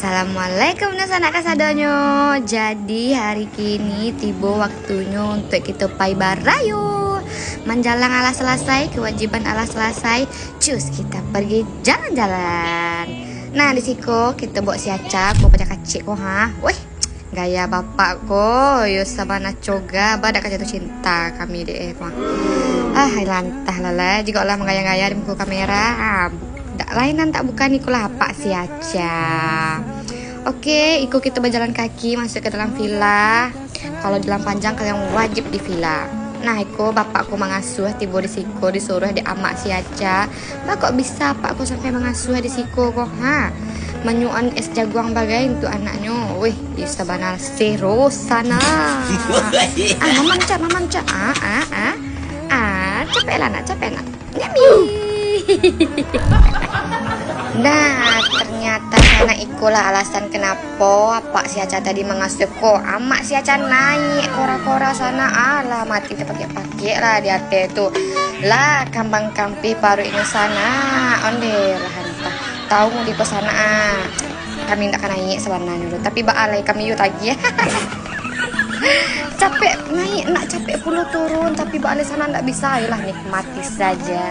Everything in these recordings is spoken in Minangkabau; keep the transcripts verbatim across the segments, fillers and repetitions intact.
Assalamualaikum, dunsanak kasadonyo. Jadi, hari kini tibo waktunyo untuak kito pai barayo. Manjalang alah salasai, kewajiban alah salasai, cus, kita pergi jalan-jalan. Nah, di siko kito bawa si Aca, ko paja kacik ko, ha. Weh, gaya bapak ko, yo sabana coga, ba dak ka jatuh cinta kami dek eh, mah. Ah, lantah lah lah, jikok lah manggaya-gaya di muko kamera. Ah, dak lain nan dak bukan ikolah apak si Aca. Oke, iko kito bajalan kaki masuk ke dalam villa. Kalau jalan panjang, kalian wajib di villa. Nah, iko bapak ko mangasuah tibo di siko, disuruah dek amak si Aca. Ba kok bisa apak ko sampai mangasuah di siko ko, ha? Manyuan es jaguang bagai untuak anaknyo. Wih, iyo sabana sero sana. Ah, mamam, Cak, mamam, Cak. Ah, ah, ah. Ah, capek lah, nak, capek, nak. Nyami. Nah, ternyata sanak ikolah alasan kenapo apak si Aca tadi mangasuah ko. Amak si Aca naiak kora-kora sanak. Alah, mati tapakiak-pakiak lah di ateh tu. Lah, kambang kampih paruiknyo sanak. Ondeh lah, antah. Tahu mudi ko sanak, ah. Kami ndak ka naiak sabananyo tu. Tapi baa lai kami yo tagih. Capek naiak, nak capek pulo turun. Tapi baa lai sanak ndak bisa. Ayolah, nikmati saja.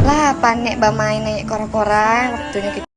Lah, panek bamain naiak kora-kora. Waktunyo kito